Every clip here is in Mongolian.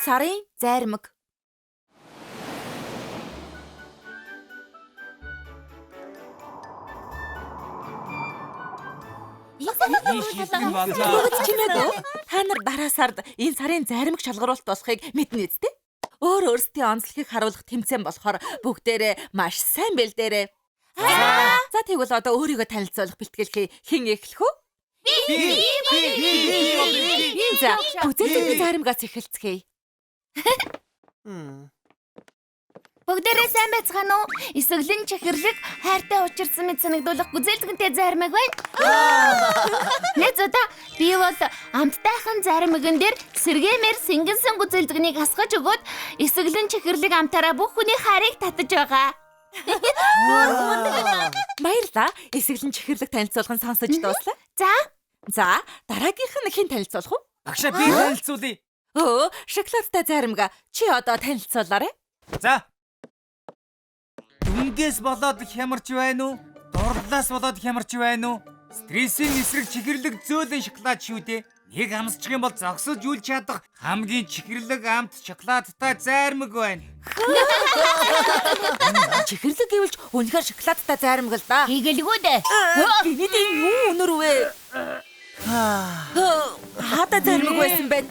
Сарын зайрмаг. Бүгд чимээгүй. Та нар дараа сард энэ сарын зайрмаг шалгаруулалт болохыг мэднэ үсттэй. Өөр өөрсдийн онцлогийг харуулах тэмцээн болохоор бүгдээрээ маш сайн бэлдээрэй. За тэгвэл одоо өөрийгөө танилцуулах бэлтгэлхий хэн эхлэх вэ? Би. За, гүзээлзгэнэ зайрмагаас эхэлцгээе. Бүгдээрээ сайн байцгаана уу? Эсэглэн чихэрлэг хайртай учирсан мэт санагдуулах гүзээлзгэнтэй зайрмаг байна. Найзуудаа, би бол амттайхан зайрмаган дээр сэргээмээр сэнгэнсэн гүзээлзгэнийг асгаж өгөөд эсэглэн чихэрлэг амтаараа бүх хүний хайрыг татаж байгаа. Баярлалаа. Эсэглэн чихэрлэг танилцуулах нь сонсож дууслаа. За. За, дараагийнх нь хэн танилцуулах вэ? Багшаа, би танилцуулъя. Өө, шоколадтай зайрмага. Чи одоо танилцуулаарай. За. Дүнгээс болоод хямарч байна уу? Дурлалаас болоод хямарч байна уу? Стрессийн эсрэг чихэрлэг зөөлөн шоколад шүү дээ. Нэг амсчих юм бол зогсож үл чадах хамгийн чихэрлэг амт шоколадтай зайрмаг байна. Чихэрлэг гэвэл үнэхээр шоколадтай зайрмаг л да. Хийгэлгүй дээ. Гинэд энэ юу өнөр вэ? Хаада зайрмаг байсан бэ?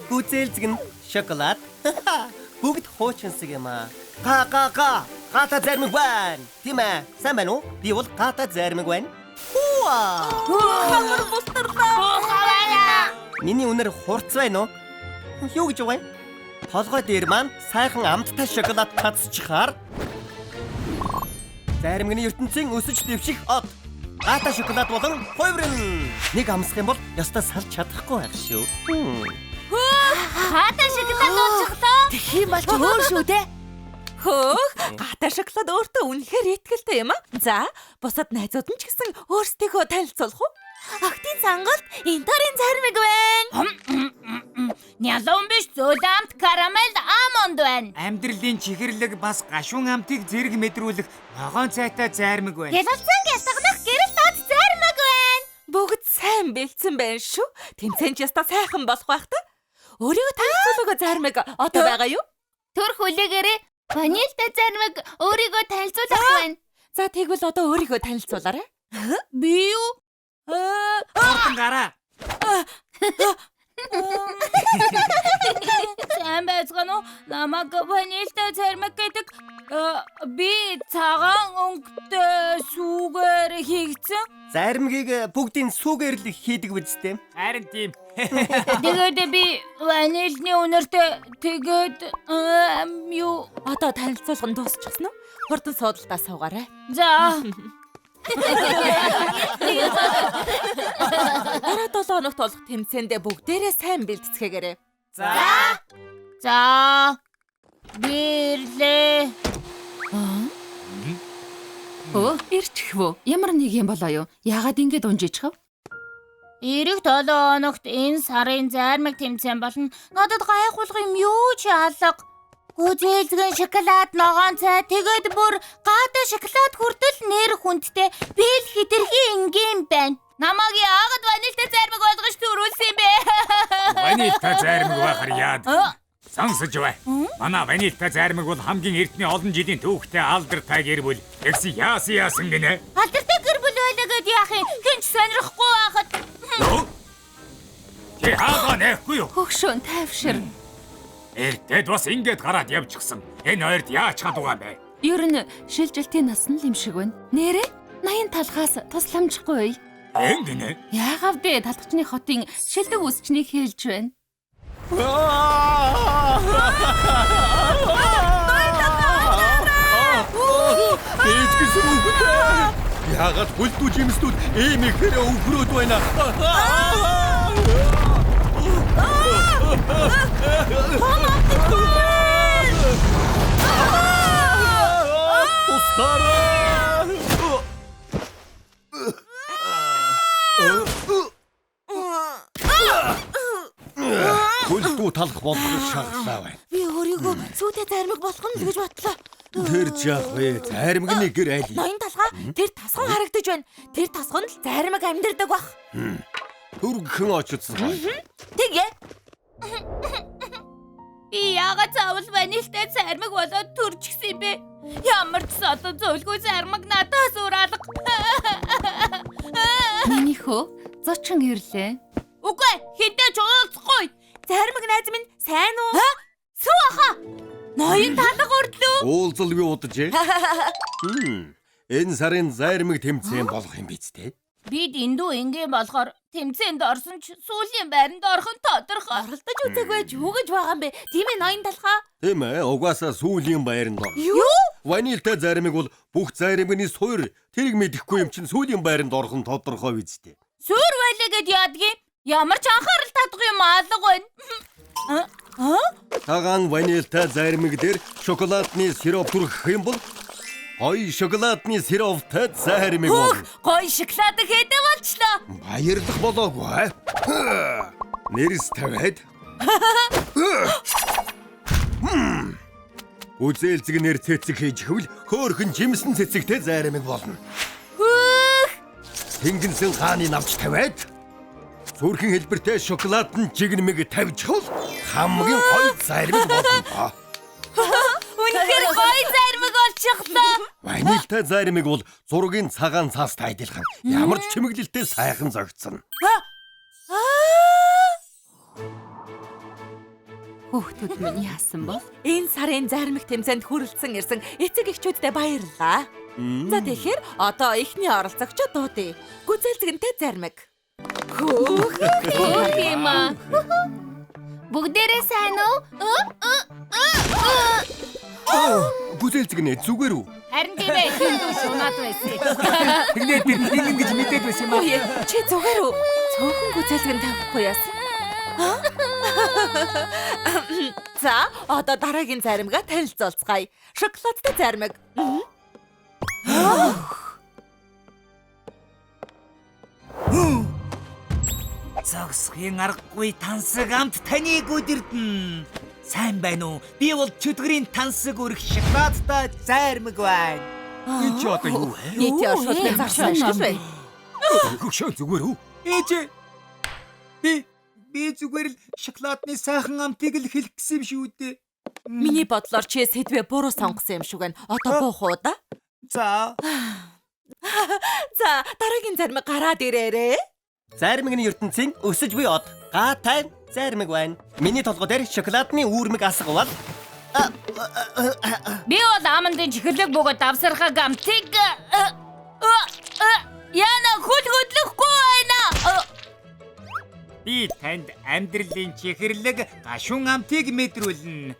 Гүзээлзгэн шоколад. Бүгд хуучинсаг юм аа. Га га га. Гата зайрмаг байна. Тийм ээ. Сайн байна уу? Би бол гата зайрмаг байна. Хууа. Хамар бустарлаа. Миний үнэр хурц байна уу? Юу гэж байгаа юм? Толгой дээр маань сайхан амттай шоколад татчихаар зайрмагны ертөнцийн өсөж дэвших од. Гата шоколад болон хувирна. Нэг амсах юм бол ёстой салж чадахгүй байх шүү. Гата шоколад уучихлаа. Тэгэх юм бол ч өөр шүү дээ. Хөөх, гата шоколад өөртөө үнэхээр итгэлтэй юм аа. За, бусад найзууд нь ч гэсэн өөрсдийгөө танилцуулах уу? Охтын сонголт Интарын зайрмаг байна. Нялуун биш, зөөлөн амт карамель алмонд байна. Амьдралын чихэрлэг бас гашуун амтыг зэрэг мэдрүүлэх ногоон цайтай зайрмаг байна. Гялалзан гялтганах гэрэл тод зайрмаг байна. Бүгд сайн бэлдсэн байна шүү. Тэмцээн ч ёстой сайхан болох байх та. Өөрийгөө танилцуулаагүй зайрмаг одоо байгаа юу? Төр хүлээгээрээ ванильтай зайрмаг өөрийгөө танилцуулах байна. За тэгвэл одоо өөрийгөө танилцуулаарай. Би юу? Хурдан гараа. Сайн байцгаана уу? Намайг ванильтай зайрмаг гэдэг. Би цагаан өнгөтэй сүүгээр хийгдсэн. Зайрмагийг бүгдийн сүүгээр л хийдэг үсттэй. Харин тийм. Тэгээд би ванильны үнэртэй тэгээд юу Одоо танилцуулга нь дуусчихсан уу? Хурдан суудалтаа суугаарай. За. Дараа 7 хоногт болох тэмцээндээ бүгдээрээ сайн бэлтцгээгээрэй. За. За. Бирлээ. Өө, ирчих вүү. Ямар нэг юм болоо юу? Яагаад ингэж унжиж хав? Ирэх 7 хоногт энэ сарын зайрмаг тэмцээн болно. Надад гайхуулах юм юу ч алга. Гүзээлзгэн шоколад, ногоон цай, тэгээд бүр гата шоколад хүртэл нэр хүндтэй би л хэтэрхий энгийн байна. Намайг яагаад ванильтай зайрмаг болгож төрүүлсэн юм бэ? Ванильтай зайрмаг байхаар яад. Сонсож бай. Манай ванильтай зайрмаг бол хамгийн эртний олон жилийн түүхтэй алдартай гэр бүл. Тэгсэн яасан яасан гинэ? Алдартай гэр бүл байлаа гэд яах юм? Хэн ч сонирхгүй байхад. Чи хаалгаа нээхгүй юу? Хөгшөөн тайвшир. Эртэд бас ингэж гараад явчихсан. Энэ хоёрт яаж чадваа юм бэ? Ер нь шилжилтийн нас нь л юм шиг байна. Нэрээ 80 талхаас тусламжгүй. Ингэнэ? Яагаад вэ? Талхчны хотын шилдэг үсчнийг хэлж байна. Дээжгсэн үгтэй. Яагаад хөлдүү жимсдүүд ийм ихээр өвгрөөд байна? Тусгаарай! Хөлдүү талах болох шахлаа байна. Би өөрийгөө сүйтэй зайрмаг болох нь л гэж бодлоо. Тэр жаах вэ? Зайрмагны гэр аль? Ноён талхаа тэр тасган харагдаж байна. Тэр тасганд л зайрмаг амьдардаг бах. Түргхэн очсон. Тэгээ. Би яагаад заавал ванильтай зармиг болоод төрчихсөн юм бэ? Ямар ч содон зөвлөгөө зармаг надаас өөр алга. Миний хөө зочин ирлээ. Үгүй, хинтээ ч уулзахгүй. Зармаг найз минь сайн уу? Сүү аха. Ноён талаг урдлөө. Уулзалгүй уджээ. Энэ сарын зайрмаг тэмцээн болох юм биз дээ. Бид эндүү ингийн болохоор тэмцээнд орсон ч сүүлийн байранд орох нь тодорхой. Оролдож үзээгүй байж юу гэж байгаа юм бэ? Тийм ээ ноён талхаа. Тийм ээ, угаасаа сүүлийн байранд ор. Юу? Ванильтай зайрмаг бол бүх зайрмагны суур. Тэрийг мэдэхгүй юм чинь сүүлийн байранд орох нь тодорхой биз дээ. Суур байлаа гэд яадгийн? Ямар ч анхаарал татахгүй юм алга байна. Цагаан ванильтай зайрмаг дээр шоколадны сироп түрхэх юм бол гоё шоколадны сироптай зайрмаг болно. Гоё шоколад хэдэ болчлоо. Баярлах болоогүй. Нэрс тавиад. Үзээлзэг нэр цэцэг хийж хөвл хөөхөн жимсэн цэцэгтэй зайрмаг болно. Хөөх! Тэнгэнсэн хааны навч тавиад зүрхэн хэлбэртэй шоколадн жигнэмэг тавьчихвал хамгийн гоё зайрмаг болно. Үнэхээр гоё зайрмаг болчихлоо. Ванильтай зайрмаг бол зургийн цагаан цаастай адилхан. Ямар ч чимэглэлтэй сайхан зогцсон. Хүүхдүүд минь яасан бол? Энэ сарын зармиг тэмцээнд хүрэлцэн ирсэн эцэг эхчүүддээ баярлалаа. За тэгэхээр одоо эхний оролцогчид дуудъя. Гүзээлзгэнтэй зармиг. Хөөх. Хөөх юм аа. Бүгдээрээ сайн уу? Гүзээлзгэнэ зүгээр үү? Харин тийм ээ, хиндүү шунаад байсан. Тэгнээ тэр хин гэж мэдээд байсан юм аа. Чи зүгээр үү? Цөөхөн гүзээлзгэн тавихгүй яасан? За, одоо дараагийн заримгаа танилцуулцгаая. Шоколадтай заримг. Зогсохын аргагүй тансаг амт таныг өдөрдөн. Сайн байна уу? Би бол чөтгөрийн тансаг өрх шоколадтай зайрмаг байна. Энэ чи одоо юу вэ? Нийтийн оршуулгын зарсан шиг л байна. Хөгшөө зүгээр үү? Ээж. Би зүгээр л шоколадны сайхан амтыг л хэлэх гэсэн юм шүү дээ. Миний бодлоор чи сэдвээ буруу сонгосон юм шиг байна. Одоо буух уу да? За. За, дараагийн зармиг гараад ирээрээ. Зайрмагны ертөнцийн өсөж буй од гаатай зайрмаг байна. Миний толгой дээр шоколадны үүрмэг асгавал Би бол амандын чихэрлэг бөгөөд давсархаг амтыг яна хөл хөдлөхгүй байна. Би танд амьдралын чихэрлэг гашуун амтыг мэдрүүлнэ.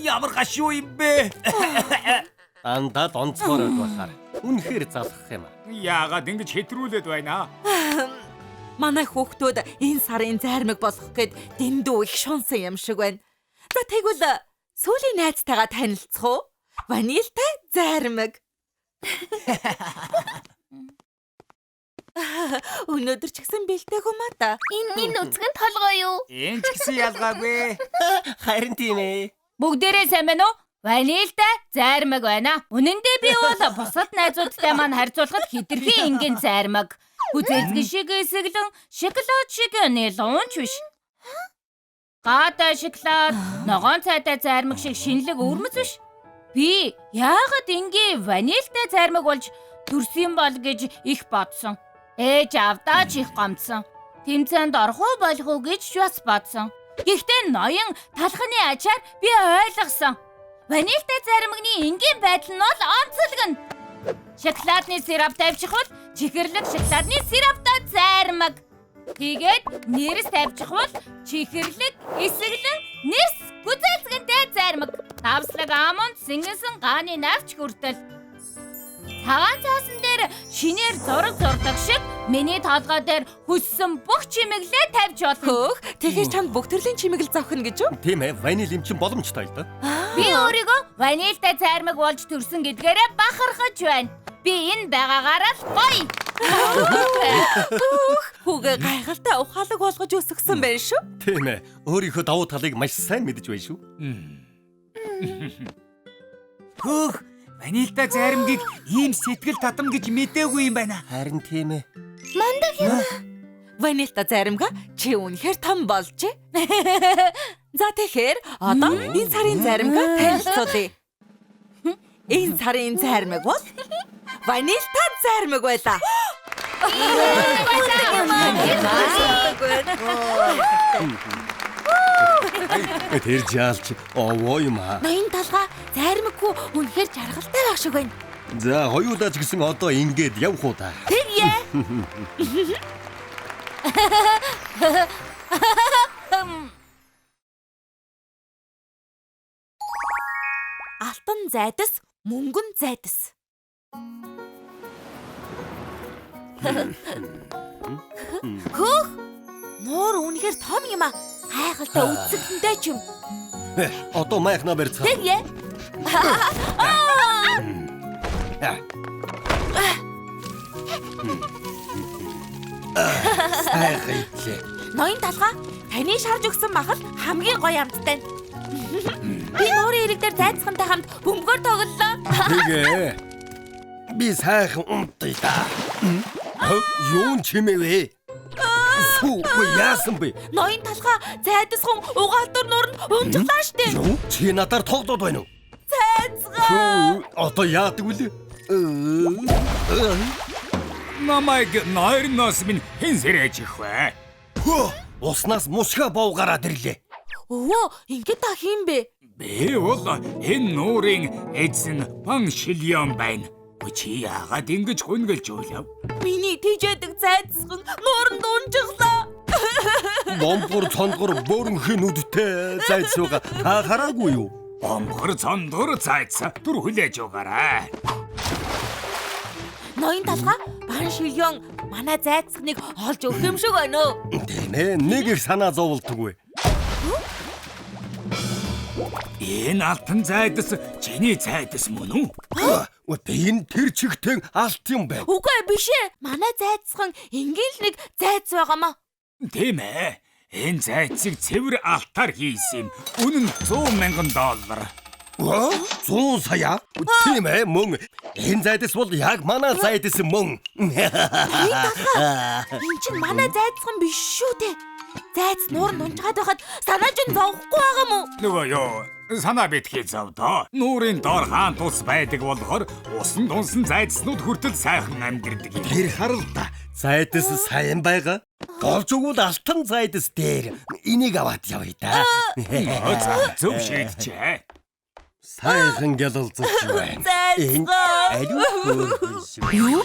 Ямар гашуу юм бэ? Дандаа донцгоор байхаар үнэхээр залхах юм. Яагаад ингэж хэтрүүлээд байна? Манай хүүхдүүд энэ сарын зайрмаг болох гээд дэндүү их шунсан юм шиг байна. За тэгвэл сүүлийн найзтайгаа танилцах уу? Ванильтай зайрмаг. Өнөөдөр ч гэсэн бэлтээгүй маа та. Энэ нүцгэн толгой юу? Энэ ч гэсэн ялгаагүй. Харин тийм ээ. Бүгдээрээ сайн байна уу? Ванильтай зайрмаг байна. Үнэн дээр би бол бусад найзуудтай маань харьцуулахад хэтэрхий энгийн зайрмаг. Гүзээлзгэн шиг эсэглэн, шоколад шиг нэлуунч биш. Гаатай шоколад, ногоон цайтай зайрмаг шиг шинэлэг өвөрмөц биш. Би яагаад энгийн ванильтай зайрмаг болж төрсөн бол гэж их бодсон. Ээж авдаач их гомдсон. Тэмцээнд орох уу болох уу гэж бас бодсон. Гэхдээ ноён талхны ачаар би ойлгосон. Ванильтай зайрмагны энгийн байдал нь бол онцлог нь. Шоколадны сироп тавьчихвал чихэрлэг шоколадны сироптой зайрмаг. Тэгээд нэрс тавьчихвал чихэрлэг эсэглэн нэрс гүзээлзгэнтэй зайрмаг. Давслаг аманд сэнгэнсэн гааны навч хүртэл. Цагаан цаасан дээр шинээр зураг зурдаг шиг миний толгой дээр хүссэн бүх чимэглээ тавьж болно. Хөөх, тэгэхээр чамд бүх төрлийн чимэглэл зохино гэж үү? Тийм ээ, ваниль юм чинь боломжтой л да. Би өөрийгөө ванильтай зайрмаг болж төрсөн гэдгээрээ бахархаж байна. Би энэ байгаагаараа л гоё. Хөөх, хүүгээ гайхалтай ухаалаг болгож өсгсөн байх шүү. Тийм ээ, өөрийнхөө давуу талыг маш сайн мэдэж байна шүү. Хөөх, ванильтай зайрмагийг ийм сэтгэл татам гэж мдээгүй юм байна. Харин тийм ээ. Мундаг юм. Ванильтай зайрмага чи үнэхээр том болжээ. За тэгэхээр одоо энэ сарын заримгаа танилцуулъя. Энэ сарын зармиг бол ванильтай зармиг байлаа. Тэр жаалч овоо юм аа. Ноён толгой зармиггүй үнэхээр жаргалтай байх шиг байна. За хоёулаа ч гэсэн одоо ингээд явах уу та. Тэгье. Алтан зайдас, мөнгөн зайдас. Хөөх! Нуур үнэхээр том юм аа. Гайхалтай үсгэлэнтэй ч юм. Одоо майхнаа барьцгаа. Тэгье. Сайхан идлээ. Ноён талгаа таны шарж өгсөн мах л хамгийн гоё амттай. Би нуурын эрэг дээр зайцхантай хамт бөмбөгөөр тоглолоо. Тэгээ. Би сайхан унтъя да. Юун чимээ вэ? Сүү яасан бэ? Ноён талгаа зайдасхан угаалтар нууранд унжглаа штэ. Юу? Чи надаар тоглоод байна уу? Зайцгаа. Одоо яадаг вүлээ? Намайг нойрноос минь хэн сэрэж их вэ? Хөө, уснаас мушга бов гараад ирлээ. Өвөө, ингээд та хин бэ? Би бол энэ нуурын эзэн Пан Шильон байна. Чи яагаад ингэж гүнгэлж уйлав? Миний тийжээдэг зайцхан нууранд унжглаа. Бомбор цондгор бөөрөнхий нүдтэй зайцууга та хараагүй юу? Бомбор цондгор зайц түр хүлээж угаарай. Ноён талгаа Бан Шильон манай зайцхныг олж өгөх юм шиг байна уу? Тийм ээ, нэг их санаа зовлтгүй. Энэ алтан зайдас чиний зайдас мөн үү? Би энэ тэр чигтэн алт юм байна. Үгүй биш ээ. Манай зайцхан энгийн л нэг зайц байгаамаа. Тийм ээ. Энэ зайцыг цэвэр алтаар хийсэн юм. Үнэ нь $100,000. 100 сая? Тийм ээ, мөн. Энэ зайдас бол яг манай зайдас мөн. Энэ чинь манай зайцхан биш шүү дээ. Зайц нууранд унжгаад байхад санаа чинь зовхгүй байгаа юм уу? Нөгөө юу, санаа битгий зовдоо. Нуурын доор хаан тус байдаг болохоор усан тунсан зайцнууд хүртэл сайхан амьдардаг юм. Тэр харал та. Зайдас сайн байгаа. Голж өгвөл алтан зайдас дээр энийг аваад явъя да. Зөв шийджээ. Сайхан гялалзаж байна. Зайцхан. Юу?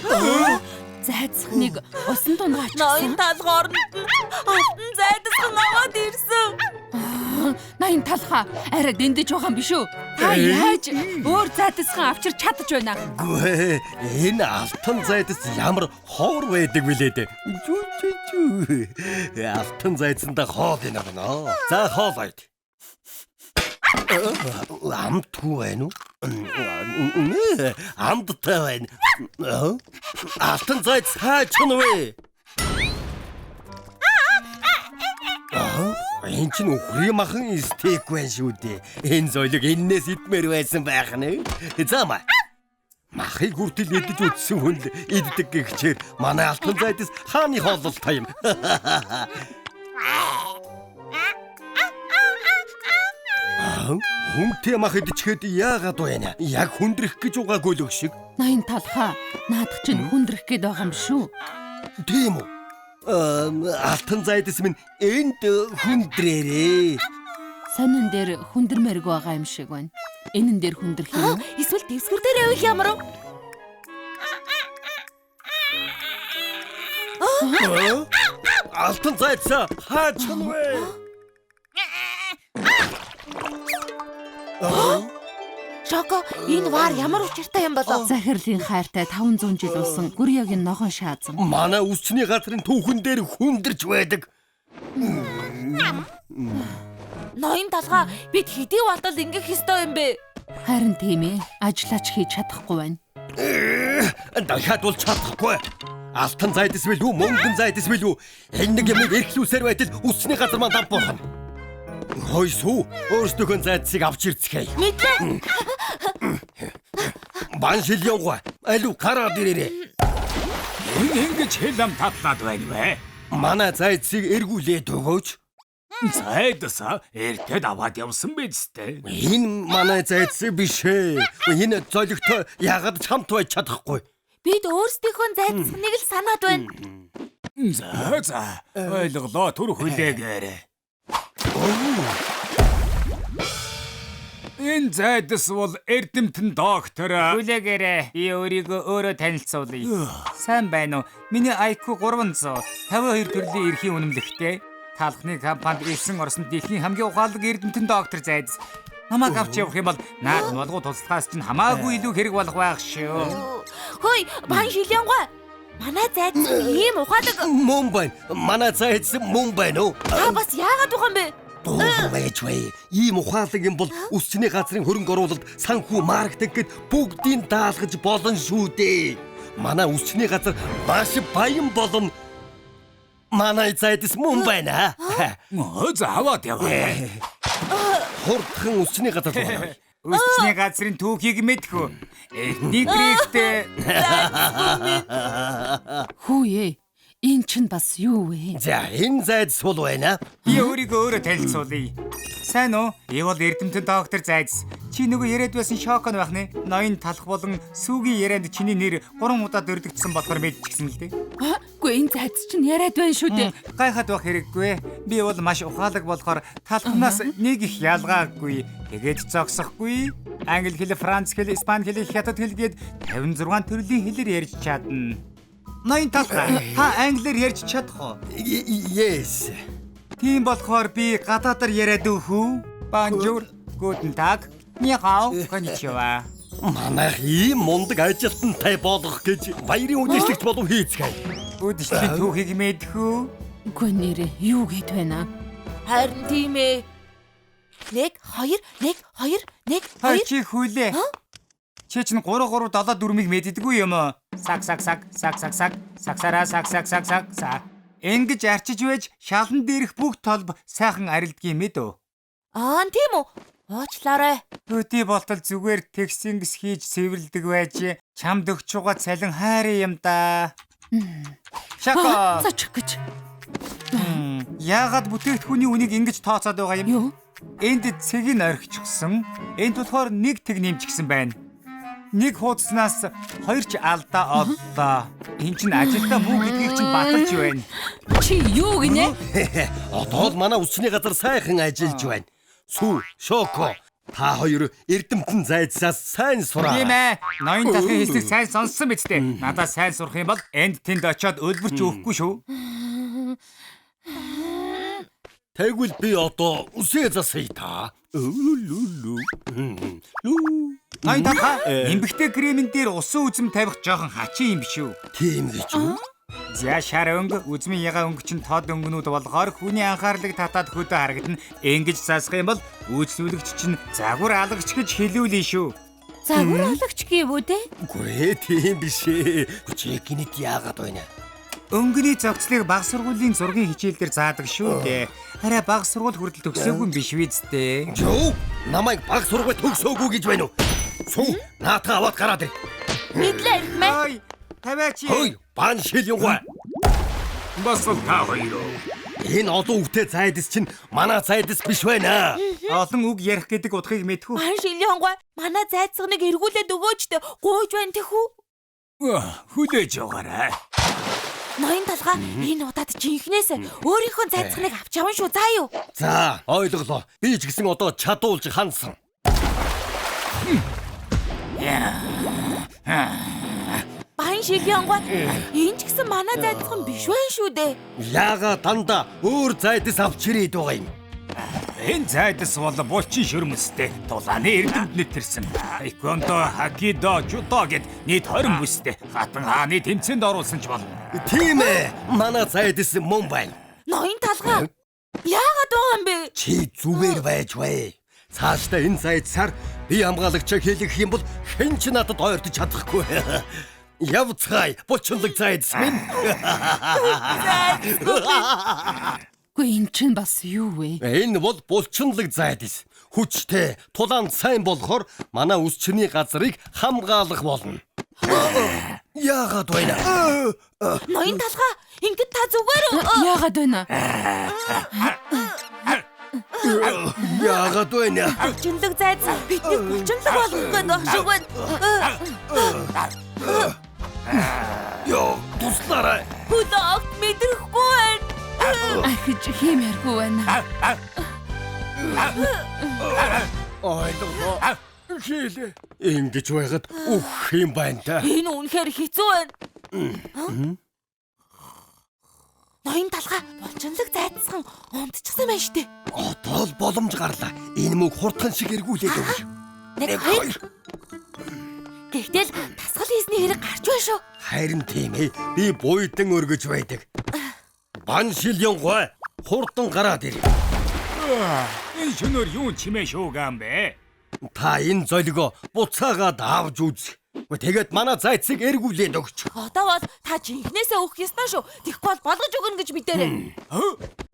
Зайцхныг усан дунд ачсан. Ноён талгаа оронд нь алтан зайдасхан аваад ирсэн. Ноён талгаа арай дэндэж байгаа юм биш үү? Та яаж өөр зайдасхан авчирч чадаж байна? Үгүй, энэ алтан зайдас ямар ховор байдаг вүлээ дээ. Жү жү жү. Алтан зайдсандаа хоол энэ байна. За хоол айд. Амтгүй байна уу? Амттай байна. Алтан зайц хаач нь вэ? Энэ чинь үхрийн махан стейк байна шүү дээ. Энэ зойлог эннээс идмээр байсан байх нэ. За маа. Махыг хүртэл идэж үтсэн хүн л иддэг гихчээр манай алтан зайдас хааны хооллолтой юм. Хүнтэй мах идчихэд яагаад байна? Яг хүндрэх гэж угаагүй л шиг. Ноён талхаа наадах чинь хүндрэх гээд байгаа юм шүү. Тийм үү? Алтан зайдас минь энд хүндрээрээ. Сонин дээр хүндэрмээргүй байгаа юм шиг байна. Энэн дээр хүндрэх юм уу? Эсвэл дэвсгэр дээр авих ямар вэ? Алтан зайдсаа хаач нь вэ? Шоко, энэ вар ямар учиртай юм болов? Захирлын хайртай 500 жил болсон Гүрьягийн ногоон шаазан. Манай үсчний газрын түүхэн дээр хүндэрч байдаг. Ноён талгаа бид хэдий болтол ингэх ёстой юм бэ? Харин тийм ээ, ажлаач хийж чадахгүй байна. Дахиад бол чадахгүй. Алтан зайдас билүү, мөнгөн зайдас билүү? Энэ нэг юм эрхлүүлсээр байтал үсчний газар маань давбуурна. Хой сүү, өөрсдийнхөө зайдсыг авч ирцгээе. Мэдлээ. Бан шильёнгаа алив гараад ирээрээ. Энэ ингэж хэл ам татлаад байна вэ? Манай зайдсыг эргүүлээд өгөөч. Зайдасаа эртэд аваад явсан биз дээ. Энэ манай зайдас биш ээ. Энэ золигтой яагаад чамт байж чадахгүй? Бид өөрсдийнхөө зайдсхныг л санаад байна. За за. Ойлголоо, түр хүлээгээрэй. Энэ зайдас бол эрдэмтэн доктор. Хүлээгээрэй. Би өөрийгөө өөрөө танилцуулъя. Сайн байна уу? Миний IQ 352 төрлийн эрхийн үнэмлэхтэй. Талхны компанид ирсэн орсон дэлхийн хамгийн ухаалаг эрдэмтэн доктор зайдас. Намайг авч явах юм бол наад молгуу туслахаас чинь хамаагүй илүү хэрэг болох байх шүү. Хөөе, бан шилэнгуй. Манай зайдас ийм ухаалаг. Мөн байна. Манай зайдас мөн байна уу? Та бас яагаад байгаа юм бэ? Дуугүй байж бай. Ийм ухаалаг юм бол үсчний газрын хөрөнгө оруулалт, санхүү, маркетинг гэд бүгдийг даалгаж болно шүү дээ. Манай үсчний газар маш баян болно. Манай зайдас мөн байна. За аваад яваа. Хурдхан үсчний газар руу явъя. Үсчний газрын түүхийг мэдэх үү? Эхний гректэй. Хүүе. Энэ чинь бас юу вэ? За, энэ зайдас бол байна. Би өөрийгөө өөрөө танилцуулъя. Сайн уу? Би бол эрдэмтэн доктор зайдас. Чи нөгөө яриад байсан шокон байх нэ. Ноён талах болон сүүгийн ярианд чиний нэр 3 удаа дурддагдсан болохоор мэдчихсэн л дээ. Үгүй энэ зайдас чинь яриад байна шүү дээ. Гайхаад байх хэрэггүй. Би бол маш ухаалаг болохоор талхнаас нэг их ялгаагүй. Тэгээд зогсохгүй. Англи хэл, франц хэл, испани хэл, хятад хэл гээд 56 төрлийн хэлээр ярьж чадна. Ноён талх, та англиар ярьж чадах уу? Yes. Тийм болохоор би гадаадаар яриад өгөх үү? Bonjour, guten Tag, ni hao, konnichiwa. Манайх ийм мундаг ажилтнтай болох гэж баярын үдшилтч болов хийцгээе. Үдшилтийн түүхийг мэдэх үү? Үгүй нэрээ юу гээд байна? Харин тийм ээ. 1 2 1 2 1 2. Чи хүлээ. Чи чинь 3 3 7 4-ийг мэддэггүй юм уу? Саг саг саг саг саг саг сагсараа саг саг саг саг са. Ингэж арчиж байж шалан дээрх бүх толб сайхан арилдгийг мэдв. Аа тийм үү? Уучлаарай. Төдий болтол зүгээр тэгсингс хийж цэвэрлдэг байж чамд өгч байгаа цалин хайрын юм да. Шако. Цочих гэж. Яагаад бүтээгдэхүүний үнийг ингэж тооцоод байгаа юм? Юу? Энд цэг нь орхичихсан. Энд болохоор нэг тэг нэмчихсэн байна. Нэг хуудаснаас хоёр ч алдаа оллоо. Эн чинь ажилдаа муу гэдгийг чинь баталж байна. Чи юу гинэ? Одоо л манай үсчний газар сайхан ажиллаж байна. Сүү, Шоко, та хоёр эрдэмтэн зайдсаас сайн сураа. Тийм ээ. Ноён талхын хэлсийг сайн сонссон биз дээ. Надад сайн сурах юм бол энд тэнд очиод өлбөрч өгөхгүй шүү. Тэгвэл би одоо үсээ засъя та. Ноён талхаа, эмбэгтэй кремэн дээр усан үзэм тавих жоохон хачин юм биш үү? Тийм гэж үү? За шар өнгө, үзмийн ягаан өнгө чинь тод өнгөнүүд болохоор хүний анхаарлыг татаад хөдөө харагдана. Ингэж засах юм бол үйлчлүүлэгч чинь загвар алагч гэж хэлүүлнэ шүү. Загвар алагч гэв үү дээ? Үгүй тийм биш ээ. Чи гинэт яагаад байна? Өнгөний зохицлыг баг сургуулийн зургийн хичээл дээр заадаг шүү дээ. Арай баг сургууль хүртэл төгсөөгүй юм биш үү дээ? Юу? Намайг баг сургууль төгсөөгүй гэж байна уу? Сүү, наатаа аваад гараад ир. Мэдлээ эрхмээ. Ой, тавиач. Хөөе, бан шил юугаа. Бас л та хоёр. Энэ олон үгтэй зайдас чинь манай зайдас биш байна. Олон үг ярих гэдэг утгыг мэдхүү. Бан шилийн хонгой манай зайдсганыг эргүүлээд өгөөч дээ. Гуйж байна тэхүү. Хүлээж яваарай. Ноён талгаа энэ удаад жинхнээс өөрийнхөө зайдсганыг авч явна шүү. За юу? За, ойлголоо. Би ч гэсэн одоо чадуулж хансан. Бан шилийн хонгой энэ ч гэсэн манай зайдсган биш байх шүү дээ. Яагаад дандаа өөр зайдас авч ирээд байгаа юм? Энэ зайдас бол булчин шөрмөстэй тулааны эрдэмтнэд тэрсэн. Таеквондо, хакидо, жүдо гэд нийт 20 бүстэй хатан хааны тэмцээнд оруулсан ч болно. Тийм ээ. Манай зайдас мөн байна. Ноён талгаа яагаад байгаа юм бэ? Чи зүгээр байж бай. Цаашдаа энэ зайдсаар би хамгаалагчаа хийлгэх юм бол хэн ч надад ойртож чадахгүй. Явцгаая, булчинлаг зайдас минь. Үгүй энэ чинь бас юу вэ? Энэ бол булчинлаг зайдас. Хүчтэй, тулаанд сайн болохоор манай үсчний газрыг хамгаалах болно. Яагаад байна? Ноён талгаа ингээд та зүгээр Яагаад байна? Яагаад вэ? Булчинлаг зайц биднийг булчинлаг болгох гээд байх шиг байна. Йоо, туслаарай. Хөлөө огт мэдрэхгүй байна. Ахиж хиймээргүй байна. Ойлголоо. Хийлээ. Ингэж байгаад үхэх юм байна та. Энэ үнэхээр хэцүү байна. Ноён талгаа булчинлаг зайцсан унтчихсан байна штэ. Одоо л боломж гарлаа. Энэ мөг хурдхан шиг эргүүлээд өгч. Нэг хоёр. Гэхдээ л тасгал хийсний хэрэг гарч байна шүү. Харин тийм ээ. Би буйдан өргөж байдаг. Баншил янгой хурдан гараад ир. Энэ шөнөөр юун чимээ шуугаан бэ? Та энэ золигоо буцаагаад авч үз. Тэгээд манай зайцыг эргүүлээд өгч. Одоо бол та жинхнээсээ өгөх ёстой шүү. Тэгэхгүй бол болгож өгнө гэж мэдээрэй.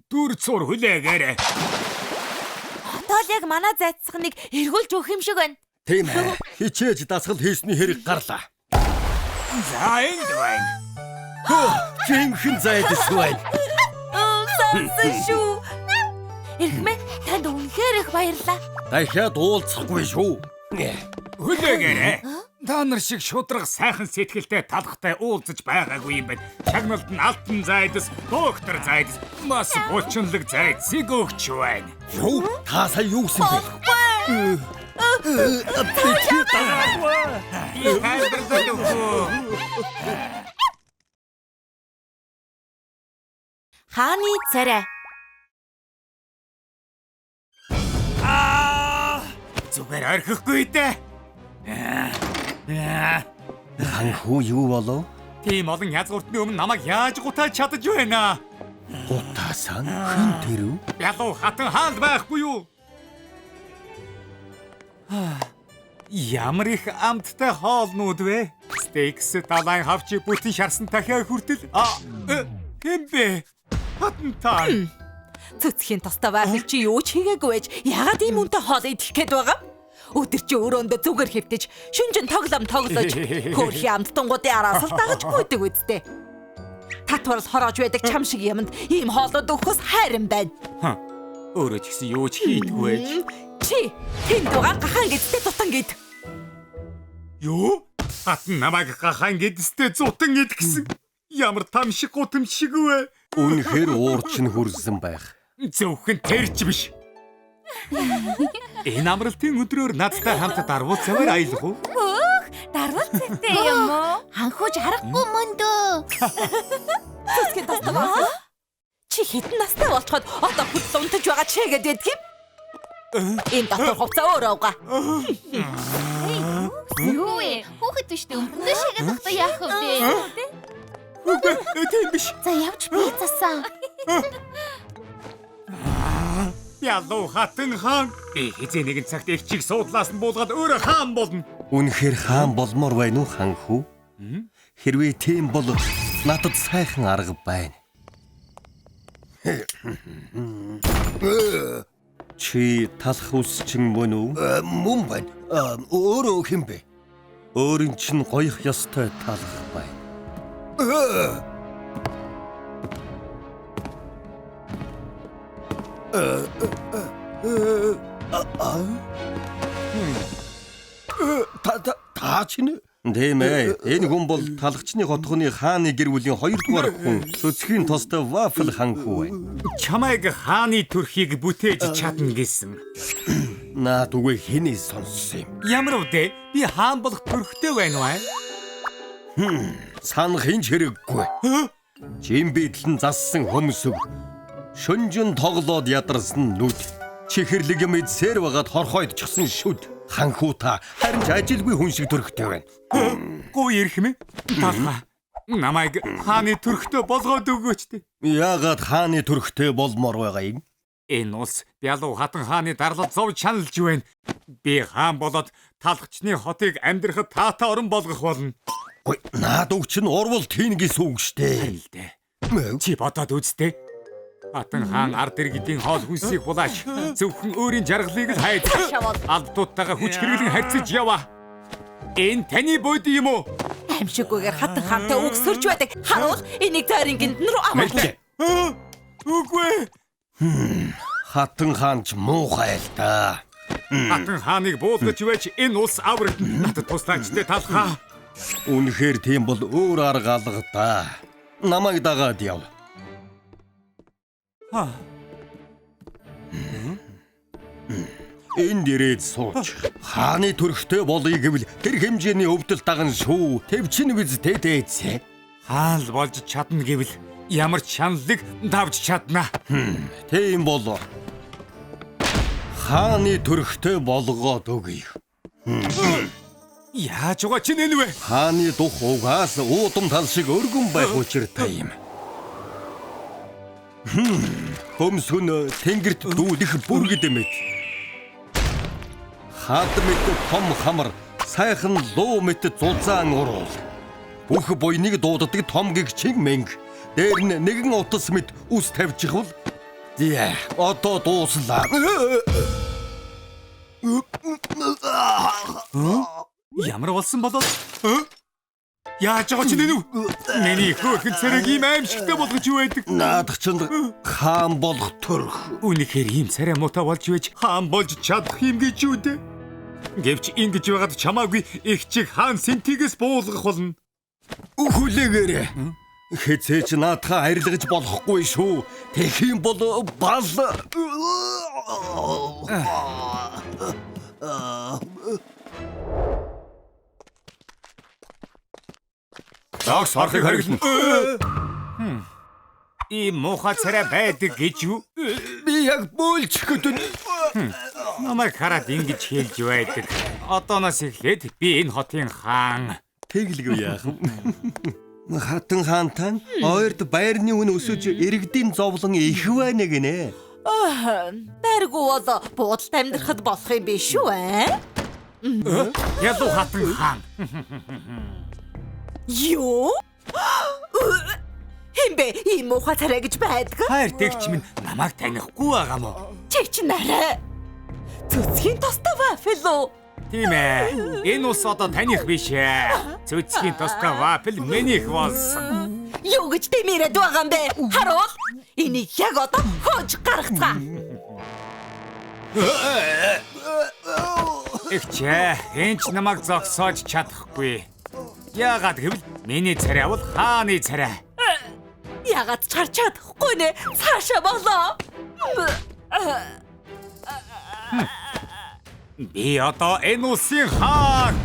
Дүр цур хүлээгээрэй. Одоо л яг манай зайцсахныг эргүүлж өгөх юм шиг байна. Тийм ээ. Хичээж дасгал хийсний хэрэг гарлаа. За энд байна. Жинхэнэ зайдас байна. Сонсон шүү. Эрхмээ танд үнэхээр их баярлалаа. Дахиад уулзахгүй шүү. Хүлээгээрэй. Та нар шиг шудраг сайхан сэтгэлтэй талхтай уулзаж байгаагүй юм байна. Шагналд нь алтан зайдас, доктор зайдас, бас булчинлаг зайдсыг өгч байна. Юу? Та сая юу гэсэн бэ? Би тайлбарлаад өгөө. Хааны царай. Зүгээр орхихгүй дээ. Ханхүү юу болов? Тийм олон язгууртны өмнө намайг яаж гутааж чадаж байна? Гутаасан хэн тэрв? Ялуу хатан хаалт байхгүй юу? Ямар их амттай хоолнууд вэ? Стейкс, далайн хавчи бүтэн шарсан дахиа хүртэл. Хэн бэ? Хатан та. Цэцхийн тустай байхыг чи юу ч хийгээгүй байж яагаад ийм үнэтэй хоол идэх гээд байгаа юм? Өдөр чи өрөөндөө зүгээр хэвтэж шүнжин тоглоом тоглож хөөрхий амттангуудын араас л дагаж гүйдэг үсттэй. Татварл хороож байдаг чам шиг юмд ийм хоолууд өгөхөөс хайран байна. Өөрөө ч гэсэн юу ч хийдгүй байж. Чи тэнд байгаа гахаан гэдтэй зутан гэд. Юу? Хатан намайг гахаан гэдстэй зутан гэд гэсэн. Ямар там шиг гутам шиг вэ? Үнэхээр уурч нь хүрсэн байх. Зөвхөн тэр ч биш. Энэ амралтын өдрөөр надтай хамт дарвуул цаваар аялах уу? Хөөх, дарвуул цавтай юм уу? Ханхууж харахгүй мөндөө. Цэцгийн тастай баа. Чи хэдэн настай болцоход одоо хүртэл унтаж байгаа чигээд байдаг юм? Энэ дотор хувцас өөрөө угаа. Юу вэ? Хүүхэд биш дээ. Өмгөндөө шигээд тогтоо яах вэ? Үгүй, тийм биш. За явж би засаа. Ялуу хатан хаан. Би хэзээ нэгэн цагт эгчийг суудлаас нь буулгаад өөрөө хаан болно. Үнэхээр хаан болмоор байна уу ханхүү? Хэрвээ тийм бол надад сайхан арга байна. Чи талах үсчин мөн үү? Мөн байна. Өөрөө хэн бэ? Өөрийн чинь гоёх ёстой талах байна. Та чинь тийм ээ. Энэ хүн бол талхчны хотгоны хааны гэр бүлийн 2 дугаар хүн. Цөцгийн тостой вафл ханхүү байна. Чамайг хааны төрхийг бүтээж чадна гэсэн. Наад үгүй хэнээс сонссон юм. Ямар үдэ? Би хаан болох төрхтэй байна уу? Санах хинч хэрэггүй. Жимбидлэн зассан хөмсөг. Шөнжин тоглоод ядарсан нүд. Чихэрлэг юм эдсээр байгаад хорхойдчихсан шүд. Ханхүү та харин ч ажилгүй хүн шиг төрхтэй байна. Гуй ирэх юм. Талхаа. Намайг хааны төрхтэй болгоод өгөөч дээ. Яагаад хааны төрхтэй болмоор байгаа юм? Энэ улс Бялуу хатан хааны дарлал зов чаналж байна. Би хаан болоод талхчны хотыг амьдрахад таатай орон болгох болно. Гуй, наад үг чинь урвал хийн гэсэн үг штэ. Харин л дээ. Чи бодоод үз дээ. Хатан хаан ард иргэдийн хоол хүнсийг хулааж зөвхөн өөрийн жаргалыг л хайдаг. Албатуудтайгаа хүч хэрэглэн харьцаж яваа. Энэ таны бойд юм уу? Аимшиггүйгээр хатан хаантай үгсэрч байдаг. Харуул энийг зайрын гиндэн рүү аваад. Үгүй. Хатан хаан ч муухай л да. Хатан хааныг буулгаж байж энэ улс аврагдана. Надад туслаач дээ талхаа. Үнэхээр тийм бол өөр арга алга да. Намайг дагаад яв. Энд ирээд сууч. Хааны төрхтэй болъё гэвэл тэр хэмжээний өвдөл даган шүү. Тэвчин биз тэтэцээ. Хаан л болж чадна гэвэл ямар ч шаналлыг давж чадна. Тийм бол хааны төрхтэй болгоод өгье. Яаж байгаа чинь энэ вэ? Хааны дух угаас уудам тал шиг өргөн байх учиртай юм. Хөмсгөн тэнгэрт дүүлэх бүргэд мэт. Хад мэт том хамар, сайхан луу мэт зузаан уруул. Бүх буйныг дууддаг том гэгчин мэнг. Дээр нь нэгэн утас мэт ус тавьчихвал зя одоо дууслаа. Ямар болсон болоод? Яаж байгаа чинь энэ вэ? Миний хөөрхөн царайг ийм аимшигтай болгож юу байдаг? Наадах чинь хаан болох төрх. Үнэхээр ийм царай муутай болж байж хаан болж чадах юм гэж юу дээ? Гэвч ингэж байгаад чамаагүй их чиг хаан сэнтигээс буулгах болно. Хүлээгээрэй. Хэзээ ч наадхаа арилгаж болохгүй шүү. Тэгэх юм бол бал. Зогс орохыг хориглоно. Ийм муухай царай байдаг гэж юу? Би яг бөөлчих гэдэг. Намайг хараад ингэж хэлж байдаг. Одооноос эхлээд би энэ хотын хаан. Тэглэгүй яах вэ? Хатан хаантан ойрд байрны үн өсөж иргэдийн зовлон их байна гинэ. Байргүй бол буудалд амьдрахад болох юм биш үү? Ялуу хатан хаан. Юу? Хэн бэ? Ийм муухай царай гэж байдаг? Хайр тэгч минь намайг танихгүй байгаа мó? Чи чинь арай. Цөцгийн тостой вафел үү? Тийм ээ. Энэ улс одоо таних биш ээ. Цөцгийн тостой вафел минийх болсон. Юу гэж дэмирээд байгаа юм бэ? Харуул. Энийг яг одоо хөөж гаргацгаа. Игчээ, хэн ч намайг зогсоож чадахгүй. Яагаад гэвэл миний царай бол хааны царай. Яагаад ч гарч чадахгүй нэ? Цаашаа болоо. Би одоо энэ улсын хаан.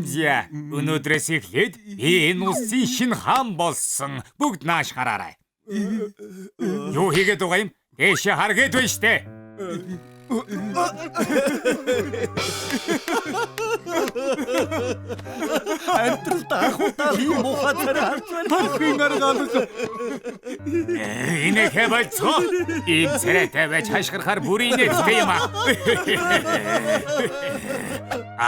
За, өнөөдрөөс эхлээд би энэ улсын шинэ хаан болсон. Бүгд нааш хараарай. Юу хийгээд байгаа юм? Дээшээ харгээд байна штэ. Амьдралд анх удаа ийм муухай царай харж байна. Харахын арга алга. Инээхэ болцоо. Ийм царайтай байж хашгирахаар бүр инээдтэй юм аа.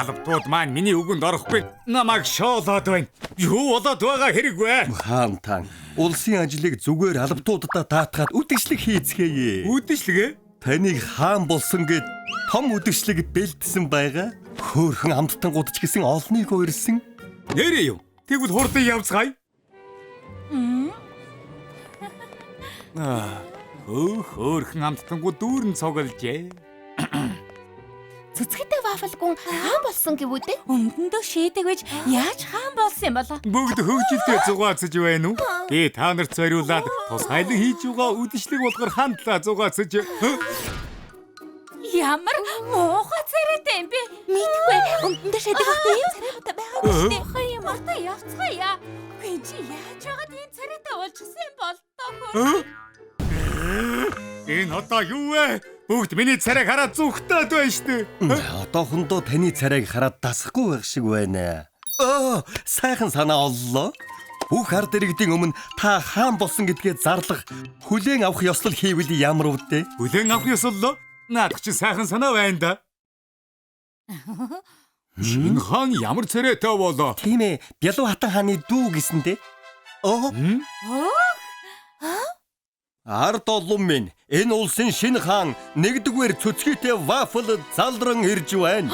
Албатууд маань миний үгэнд орохгүй намайг шоолоод байна. Юу болоод байгаа хэрэггүй. Хаан тан улсын ажлыг зүгээр албатуудаа даатгаад үдшилэг хийцгээе. Үдшилэг ээ? Таныг хаан болсон гэд том үдшилэг бэлдсэн байгаа. Хөөрхөн амттангууд ч гэсэн олныг уурсан. Нэрээ юу? Тэгвэл хурдан явцгаая. Хөөрхөн амттангууд дүүрэн цуглжээ. Цэцгэтэй вафлгүн хаан болсон гэвүү дээ? Өмдөндөө шийдэг байж яаж хаан болсон юм болоо? Бүгд хөгжилтэй зугаацж байна уу? Би та нарт зориулаад тусгайлан хийж байгаа үдшилэг болгор хандлаа зугаацж. Ямар муухай царайтай юм бэ? Мэдгүй өмдөндөө шийдэг байхдаа ийм царай муутай байгаагүй шүү дээ. Муухай юм артаа явцгаая. Үгүй чи яаж байгаад ийм царайтай болчихсон юм бол тоо хөө. Энэ одоо юу вэ? Бүгд миний царайг хараад зүхтээд байна шүү дээ. Одоохондоо таны царайг хараад дасахгүй байх шиг байна. Сайхан санаа оллоо. Бүх ард иргэдийн өмнө та хаан болсон гэдгээ зарлах, хүлээн авах ёслол хийвэл ямар үдэ? Хүлээн авах ёслол? Наадах чи сайхан санаа байна да. Шинэ хаан ямар царайтай болоо? Тийм ээ, Бялуу хатан хааны дүү гэсэн дээ. Ард олон минь энэ улсын шинэ хаан нэгдүгээр цөцгийтэй вафл залран ирж байна.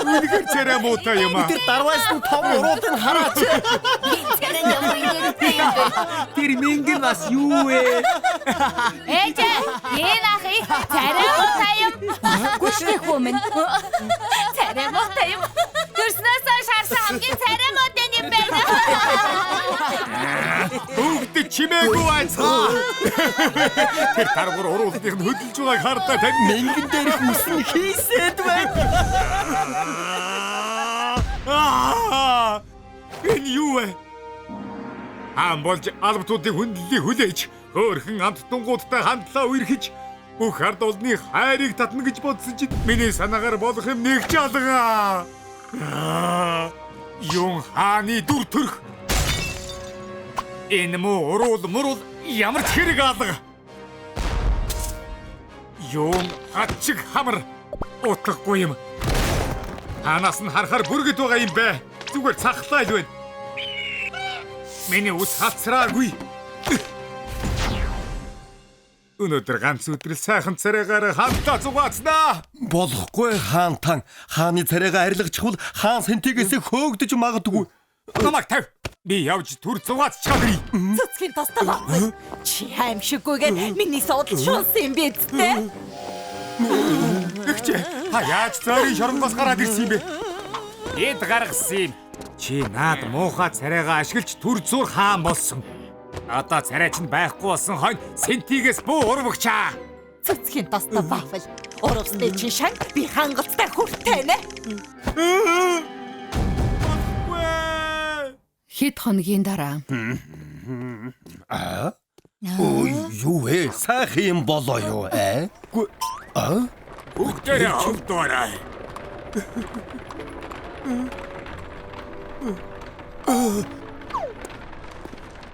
Үнэхээр царай муутай юм аа. Тэр дарваас нь том уруулыг хараач. Тэр мингэн бас юу вэ? Ээж, энэ ах их царай муутай юм. Гүштэй хүү минь. Царай муутай юм. Төрснөөс хойш харсан хамгийн царай муутай юм байна. Бүгд чимээгүй байцгаа. Тэр даргуур уруулдыг нь хөдөлж байгааг хардаа тань. Мингэн дээрх үс нь хийсэд байна. Аа! Энэ юу вэ? Хаан болж албатуудын хүндлэлийг хүлээж, хөөрхөн амт тунгуудтай хамтлаа үерхэж, бүх ард олны хайрыг татна гэж бодсон чинь миний санаагаар болох юм нэг ч алга. Юун хааны дүр төрх. Энэ муу уруул мурул ямар ч хэрэг алга. Юун хачиг хамар утгагүй юм. Хаанаас нь харахаар бүргэд байгаа юм бэ? Зүгээр цахлаа л байна. Миний ус хацраагүй. Өнөөдөр ганц өдрөл сайхан царайгаар хамтаа зугаацнаа. Болохгүй хаан тан. Хааны царайгаа арилгачихвал хаан сэнтигээс хөөгдөж магадгүй. Намайг тавь. Би явж түр зугаацчихад ирье. Цэцгийн тостолоо. Чи аимшиггүйгээр миний суудал шунсан юм биз дээ. Тэгч та яаж цайрын шоронгоос гараад ирсэн юм бэ? Эд гаргасан юм. Чи наад муухай царайгаа ашиглаж түр зуур хаан болсон. Одоо царай чинь байхгүй болсон хойно сэнтигээс буу урвагчаа. Цэцгийн тостоо вафл. Урвсны чи шан би хангалцтай хүртэнэ. Хэд хоногийн дараа Аа? Ой, юу вэ? Сайхан юм болоо юу аа? Гүй аа? Бүгдээрээ хөвдөөрэй.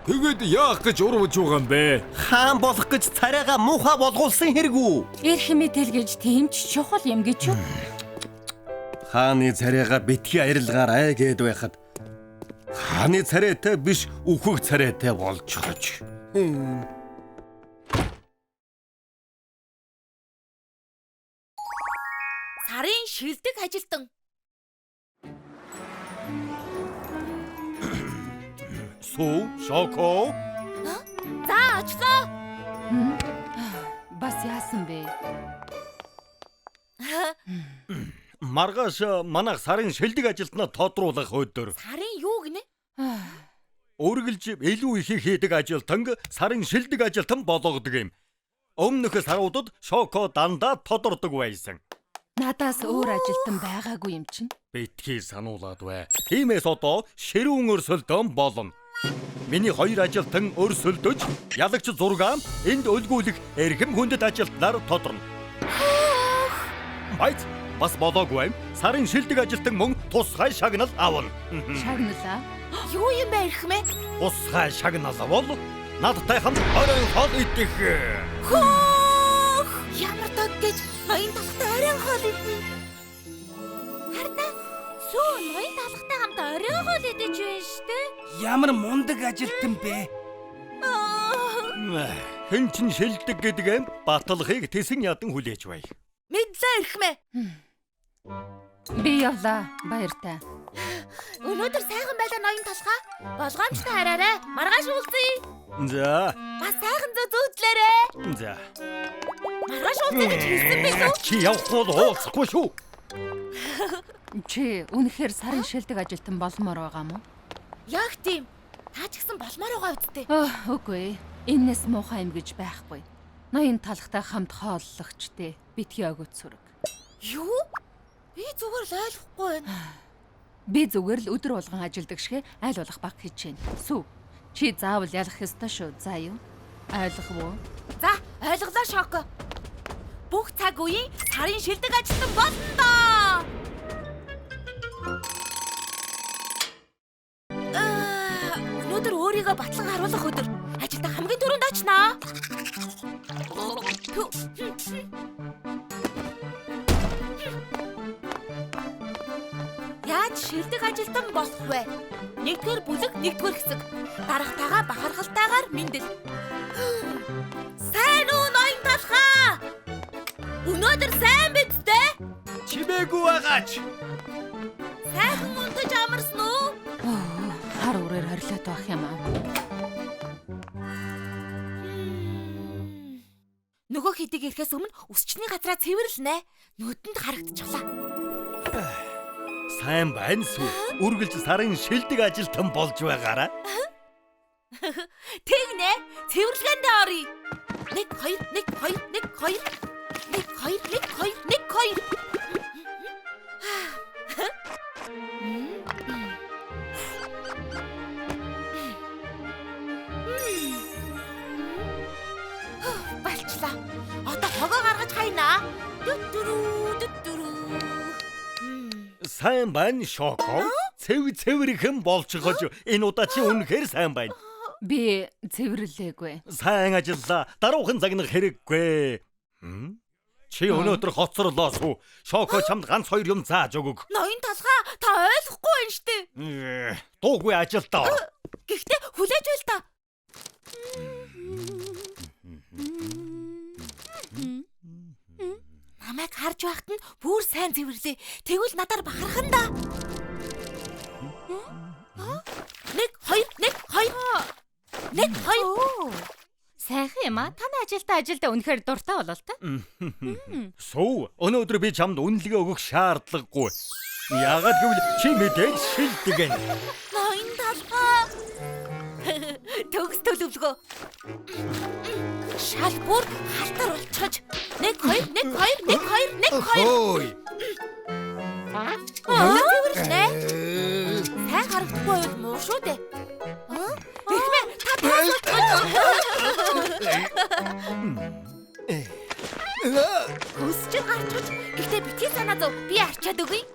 Тэгээд яах гэж урвж байгаа юм бэ? Хаан болох гэж царайгаа муухай болгуулсан хэрэгүү. Эрх мэдэл гэж тийм ч чухал юм гэж юу? Хааны царайгаа битгий арилгаарай гэд байхад хааны царайтай биш үхэх царайтай болчихож. Сарын шилдэг ажилтан. Сүү, Шоко. За, очлоо. Бас яасан бэ? Маргааш манайх сарын шилдэг ажилтнаа тодруулах өдөр. Сарын юу гинэ? Үргэлж илүү ихийг хийдэг ажилтан сарын шилдэг ажилтан болгодог юм. Өмнөх саруудад Шоко дандаа тодордог байсан. Надаас өөр ажилтан байгаагүй юм чинь. Битгий сануулад бай. Тиймээс одоо ширүүн өрсөлдөөн болно. Миний хоёр ажилтан өрсөлдөж, ялагч 6 энд өлгүүлэх эрхэм хүндэт ажилтнаар тодорно. Байц бас болоогүй юм. Сарын шилдэг ажилтан мөн тусгай шагнал авна. Шагналаа? Юу юм бэ эрхмээ? Тусгай шагнал бол надтай хамт оройн хоол идэх. Хөөх! Ямар дог гэж ноён талхтай оройн хоол идэнэ. Хардаа сүү ноён талхтай хамт оройн хоол идэж байна штэ. Ямар мундаг ажилтан бэ? Хэн чинь шилдэг гэдэг юм баталгыг тэсэн ядан хүлээж бай. Мэдлээ эрхмээ. Би явлаа. Баяртай. Өнөөдөр сайхан байлаа ноён талхаа. Болгоомжтой хараарай. Маргааш уулзъя. За. Бас сайхан зөө зүүдлээрэй. За. Маргааш уулзъя гэж хэлсэн билүү? Чи явахгүй бол уулзахгүй шүү. Чи үнэхээр сарын шилдэг ажилтан болмоор байгаа мó? Яг тийм. Та ч гэсэн болмоор байгаа үсттэй. Үгүй. Эннээс муухай юм гэж байхгүй. Ноён талхтай хамт хооллогчтэй. Битгий огт сүрэг. Юу? Би зүгээр л ойлгохгүй байна. Би зүгээр л өдөр болгон ажилдаг шигэ айл болох баг хичээнэ. Сүү. Чи заавал ялах ёстой шүү. За юу? Ойлгов уу? За, ойлголоо Шоко. Бүх цаг үеийн сарын шилдэг ажилтан болно доо. Өнөөдөр өөрийгөө батлан харуулах өдөр. Ажилдаа хамгийн түрүүнд очноо. Яаж шилдэг ажилтан болох вэ? Нэгдүгээр бүлэг, нэгдүгээр хэсэг. Дарагтайгаа бахархалтайгаар мэндэл. Сайн уу ноён талхаа? Өнөөдөр сайн биз дээ? Чимээгүй байгаач. Сайхан унтаж амарсан уу? Хар үрээр хорилоод байх юм аа. Нөгөө хэдийг ирэхээс өмнө өсчний газраа цэвэрлэнэ. Нүдэнд харагдчихлаа. Сайн байна сүү. Үргэлж сарын шилдэг ажилтан болж байгаарай. Тэгнэ. Цэвэрлэгээндээ оръё. 1 2 1 2 1 2 1 2 1 2 1 2. Болчлаа. Одоо хогоо гаргаж хайнаа. Дүтүрүү дүтүрүү. Сайн байна Шоко. Цэв цэвэрхэн болчихож энэ удаа чи үнэхээр сайн байна. Би цэвэрлээгүй. Сайн ажиллаа. Даруухан загнах хэрэггүй. Чи өнөөдөр хоцорлоо сүү. Шоко чамд ганц хоёр юм зааж өгөг. Ноён талхаа та ойлгохгүй байна штэ. Дуугүй ажилдаа ор. Гэхдээ хүлээж байл та. Намайг харж байхад нь бүр сайн цэвэрлээ. Тэгвэл надаар бахархан да. 1 2 1 2 1 2. Сайхан юм аа. Таны ажилдаа үнэхээр дуртай болол та. Сүү, өнөөдөр би чамд үнэлгээ өгөх шаардлагагүй. Яагаад гэвэл чи мэдээж шилдэг гэнэ. Ноён талхаа. Төгс төлөвлөгөө. Шал бүр халтар болчихож. 1 2 1 2 1 2 1 2. Хөөй. Цэвэрлэнэ. Сайн харагдахгүй байвал муу шүү дээ. Эхмээ та Өсч гарчвч гэхдээ битгий санаа зов би арчаад өгье.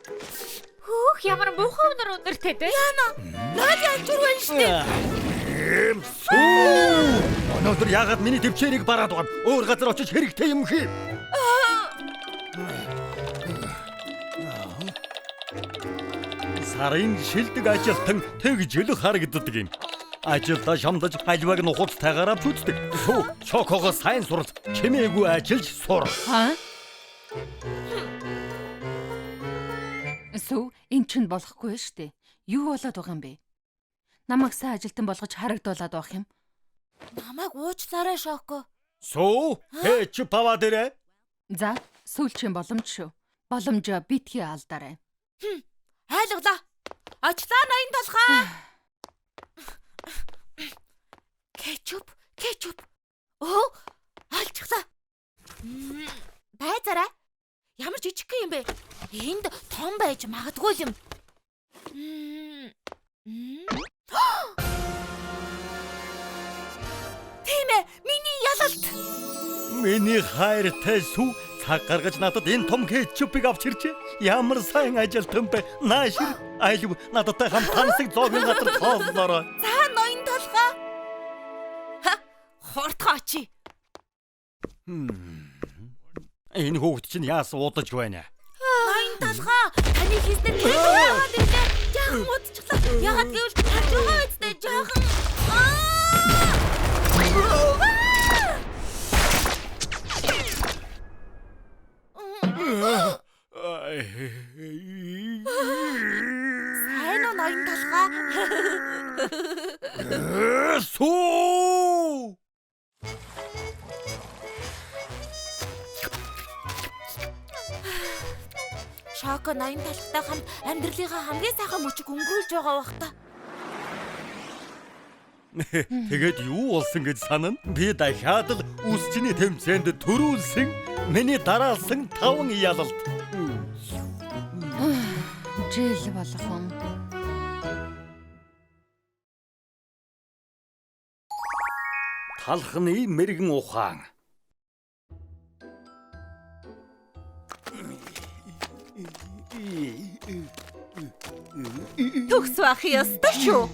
Хөөх ямар муухай өнөр өнөртэй дээ. Яна. Наад ялчур байна шүү дээ. Сүү. Өнөөдөр яагаад миний төвчээрийг бараад байгаа юм? Өөр газар очиж хэрэгтэй юм хий. Сарын шилдэг ажилтан тэгж л харагддаг юм. Ажилдаа шамдаж аливааг нухацтайгаараа пүтдэг. Сүү, Шокогоо сайн сурал, чимээгүй ажиллаж сур. Ха? Сүү, эн чинь болохгүй шүү дээ. Юу болоод байгаа юм бэ? Намайг сайн ажилтан болгож харагдуулаад байх юм. Намайг уучлаарай Шоко. Сүү, хээч пава дээрээ. За, сүүлчийн боломж шүү. Боломжоо битгий алдаарай. Ойлголоо. Очлоо ноён толгой. Кетчуп, кетчуп. Өө, олчихлоо. Байцаарай. Ямар жижигхэн юм бэ? Энд том байж магадгүй юм. Тийм ээ, миний ялалт. Миний хайртай сүү, цаг гаргаж надад энэ том кетчупыг авч иржээ. Ямар сайн ажилтан бэ? Наашир, айлв нададтай хамт тансаг зоогийн газар тооллоорой. За, ноён толгой. Ха, хурдхан очие. Энэ хүүхэд чинь яасан удаж байна? Ноён толгой, таны хийснээр кетчуп яваад ирлээ. Жаахан удчихлаа. Яагаад гэвэл харж байгаа үстэй жаахан. Сайн уу ноён толгой? Сүү! Шоко ноён толгойтой хамт амьдралынхаа хамгийн сайхан мөчийг өнгөрүүлж байгаа бах та. Тэгээд юу болсон гэж санана? Би дахиад л үсчний тэмцээнд төрүүлсэн миний дараалсан 5 ялалт. Жил болгон. Талхны мэрэгэн ухаан. Төгс байх ёстой шүү.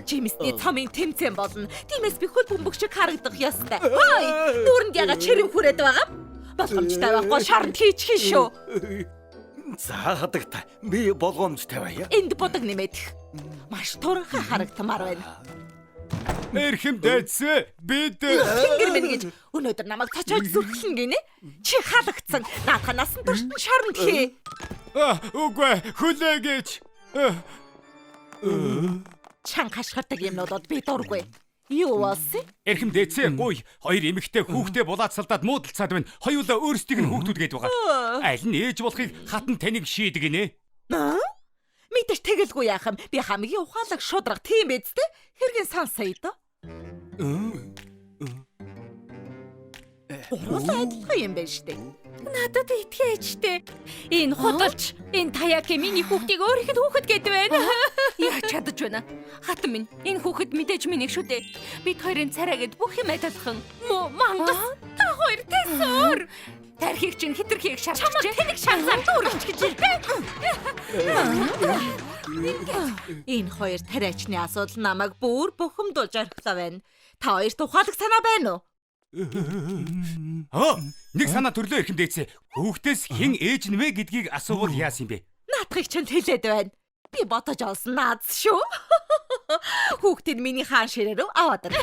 Жимсний цомын тэмцээн болно. Тиймээс би хөл бөмбөг шиг харагдах ёстой. Хой, дүүрэнд яга чирэм хүрээд байгаа юм. Болгоомжтой байхгүй шоронд хийчих шүү. За хадагтай. Би болгоомжтой байя. Энд будаг нэмээд. Маш туранхай харагдмаар байна. Эрхэм дайдсээ бид Тэнгэр минь гэж өнөөдөр намайг цочоож зүрхлэн гинэ. Чи халагдсан. Наадха насан туршид нь шоронд хий. Үгүй хүлээгээч. Чан хашгирдаг юмнуудад би дургүй. Юу болсон? Эрхэм дээдсээ гуй хоёр эмэгтэй хүүхдээ булаацалдаад муудалцаад байна. Хоёулаа өөрсдийг нь хүүхдүүд гээд байгаа. Аль нь ээж болохыг хатан таныг шийдэг гинэ. Мэдээж тэгэлгүй яах юм. Би хамгийн ухаалаг шудраг тийм биз дээ. Хэргийн сонсоё доо. Гурлаа адилхан юм байна штэ. Надад итгээж штэ. Энэ худалч, энэ Таяки миний хүүхдийг өөрийнх нь хүүхэд гээд байна. Яаж чадаж байна? Хатан минь, энэ хүүхэд мэдээж минийх шүү дээ. Бид хоёрын царай гэд бүх юм адилхан. Муу мангас. Та хоёр тэсүр. Тархийг чинь хитрхийг Чамайг шарчжээ. тэнэг шарсаар дүүрч гэж хэлбэ. Энэ хоёр тариачны асуудал намайг бүр бухимдуулж орхилоо байна. Та хоёрт ухаалаг санаа байна уу? Нэг санаа төрлөө эрхэм дээдсээ. Хүүхдээс хэн ээж нь вэ гэдгийг асуувал яасан юм бэ? Наадхыг чинь хэлээд байна. Би бодож олсон наац шүү. Хүүхдийг миний хаан ширээ рүү аваад ир.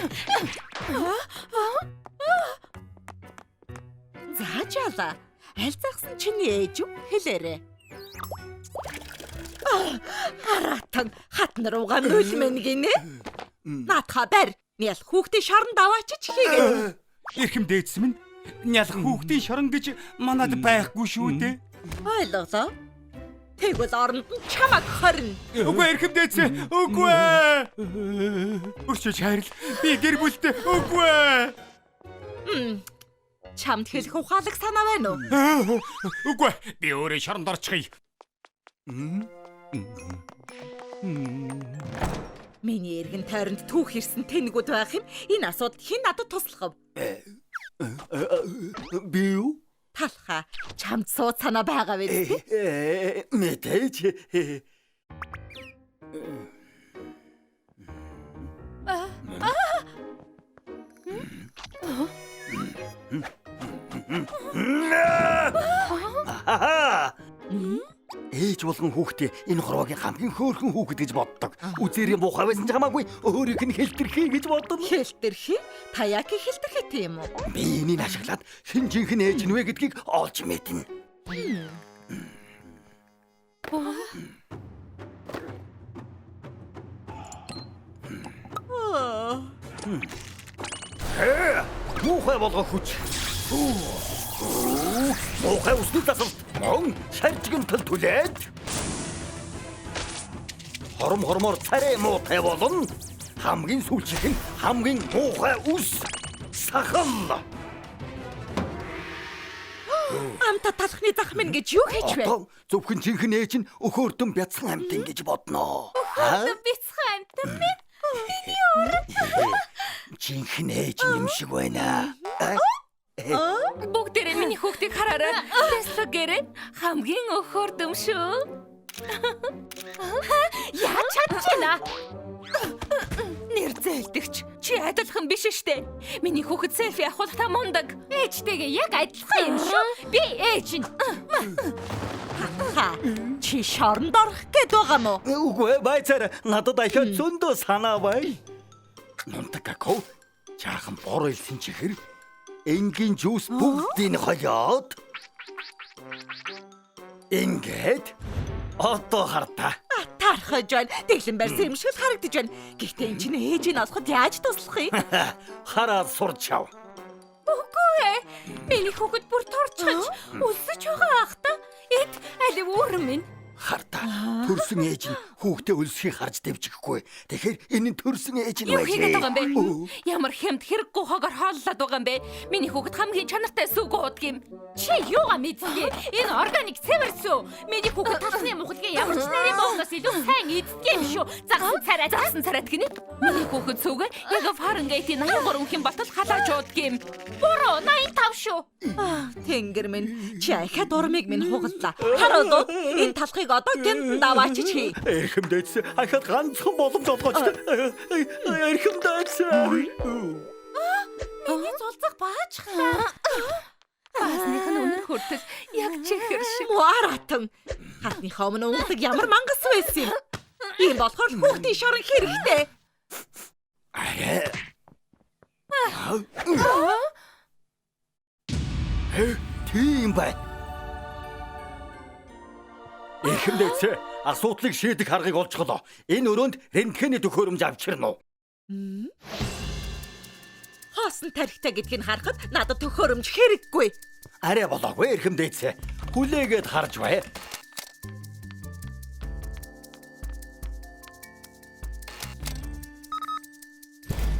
За жала. Аль загсан чиний ээж үү? Хэлээрэй. Харатан хатан руугаа нүлмэн гинэ. Наадха барь. Нял хүүхдийн шоронд аваачиж хийгээд. Эрхэм дээдс минь нялх хүүхдийн шорон гэж манад байхгүй шүү дээ. Ойлголоо. Тэгвэл оронд нь чамайг хорно. Үгүй эрхэм дээдс үгүй. Өрчөж хайрл. Би гэр бүлтэй үгүй. Чамд хэлэх ухаалаг санаа байна уу? Үгүй би өөрөө шоронд орчихъя. Миний эргэн тойронд түүх ирсэн тэнгүүд байх юм. Энэ асуудал хэн надад туслах вэ? Би юу? Талхаа чамд сууд санаа байгаа биз дээ? Мэдээж. Ээж болгон хүүхдээ энэ хорвоогийн хамгийн хөөрхөн хүүхэд гэж боддог. Үзээрийн муухай байсан ч хамаагүй өөрийг нь хэлтэрхий гэж бодно. Хэлтэрхий? Таяки хэлтэрхий тийм үү? Би энийг ашиглаад хэн жинхэнэ ээж нь вэ гэдгийг олж мэднэ. Муухай болгох хүч. Муухай усны засалт мөн шаржигэн тал түлээд хором хормоор царай муутай болно. Хамгийн сүүлчийнх нь хамгийн муухай ус сахал. Амта талхны зах минь гэж юу хийж вэ? Одоо зөвхөн жинхэнэ ээж нь өхөөрдөн бяцхан амтан гэж бодноо. Өхөөрдөн бяцхан амтан минь. Миний өр. Жинхэнэ ээж юм шиг байна. Бүгдээрээ миний хүүхдийг хараарай. Тесло гэрээ хамгийн өхөөрдөм шүү. Яаж чадчихна? Нэр зээлдэгч чи адилхан биш штэ. Миний хүүхэд селфи авахлаа мундаг. Ээжтэйгээ яг адилхан юм шүү. Би ээж нь. Ха. Чи шоронд орох гээд байгаа мó? Үгүй байцаар надад ахиад зөндөө санаа бай. Нунтакако жаахан бор илсэн чихэр энгийн жуус бүгдийг холиод ингээд одоо хартаа. Тархаж байна. Тэглэн барьсан юм шиг л харагдаж байна. Гэхдээ эн чинь ээжийг олоход яаж туслах юм? Хараад сурч ав. Үгүй ээ. Миний хүүхэд бүр торчхож өлсөж байгаа ах та. Эд алив өөр минь. Хартаа төрсөн ээж нь хүүхдээ өлсөхийг харж дэвжихгүй. Тэгэхээр энэ нь төрсөн ээж нь Юу байж. хийгээд байгаа юм бэ? Ямар хямд хэрэггүй хогоор хооллоод байгаа юм бэ? Миний хүүхэд хамгийн чанартай сүг уудаг юм. Чи юугаа мэддэг? Энэ органик цэвэр сүү. Миний хүүхэд талхны мухлагийн ямар ч нэрийн богноос илүү сайн иддэг юм шүү. Загсан царай, Загсан царайт гинэ. Миний хүүхэд сүгэ яг Фаренгейтийн 83 хийн болтол халааж уудаг юм. Буруу 85 шүү. Тэнгэр минь чи ахиад урмыг минь хугаллаа. Харуулуу энэ талхыг одоо гэнтэн даваачиж хий. Эрхэм дээдс ахиад ганцхан боломж олгооч. Эрхэм дээдс. Миний зулцах баачхлаа. Баасных нь үнэр хүртэл яг чихэр шиг. Муаратан. Хатныхаа өмнө унгадаг ямар мангас байсан юм. Ийм болохоор хүүхдийн шорон хэрэгтэй. Арай. Тийм байна. Эрхэм дээдсээ, асуудлыг шийдэх аргыг олжголоо. Энэ өрөөнд рентгений төхөөрөмж авчирна уу? Хоосон тарихтай гэдгийг харахад надад төхөөрөмж хэрэггүй. Арай болоогүй эрхэм дээдсээ. Хүлээгээд харж бай.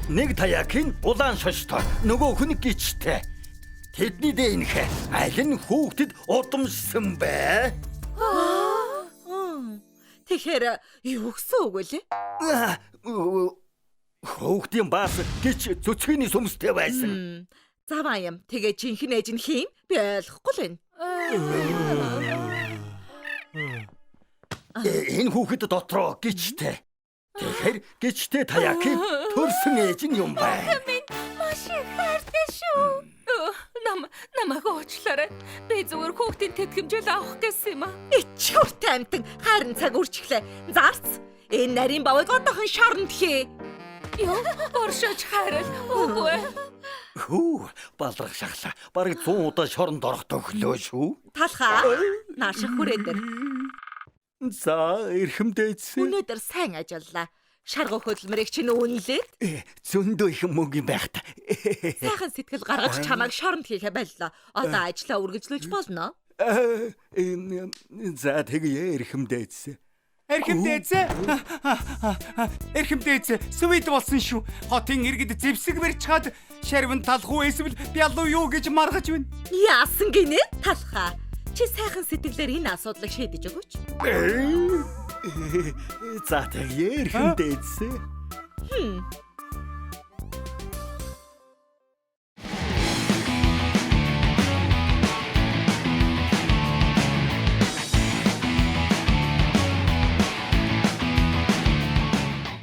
Нэг таякийн улаан шоштой, нөгөөх нь гिचтэй. Тэдний ДНХ аль нь хүүхдэд удамшсан бэ? Тэгэхээр юу гэсэн үг вэ? Хүүхдийн баас гिच цөцгөний сүмстэй байсан. Заваа юм. Тэгээ жинхэнэ ээж нь хийм? Би ойлгохгүй л байна. Энэ хүүхэд дотроо гिचтэй. Тэгэхээр гिचтэй таякийн төрсөн ээж нь юм байна. Минь маш их хайртай шүү. Намайг уучлаарай. Би зүгээр хүүхдийн тэтгэмжэл авах гэсэн юм аа. Ичхүртэй амтан харин цаг үрчглээ. Зарц. Энэ нарийн бавыг одоохон шоронд хий. Юу? Оршиж хайрал. Үгүй. Хүү, балрах шахлаа. Бараг 100 удаа шоронд орох төхлөө шүү. Талхаа. Нааших хүрээ дээр. За, эрхэм дээдсээ. Өнөөдөр сайн ажиллаа. Шаргуу хөдөлмөрийг чинь үнэлээд Зөндөө их мөнгө юм байх та. сайхан сэтгэл гаргаж чамайг шоронд хийхэ боллоо. Одоо ажлаа үргэлжлүүлж болно. За, тэгье эрхэм дээдсээ. Эрхэм дээдсээ. Эрхэм дээдсээ, свит болсон шүү. Хотын иргэд зэвсэг барьж чад шарван талах уу эсвэл бялуу юу гэж маргаж байна. Яасан гинэ? Талхаа. Чи сайхан сэтгэлээр энэ асуудлыг шийдэж өгөөч. За, тэгье эрхэм дээдсээ.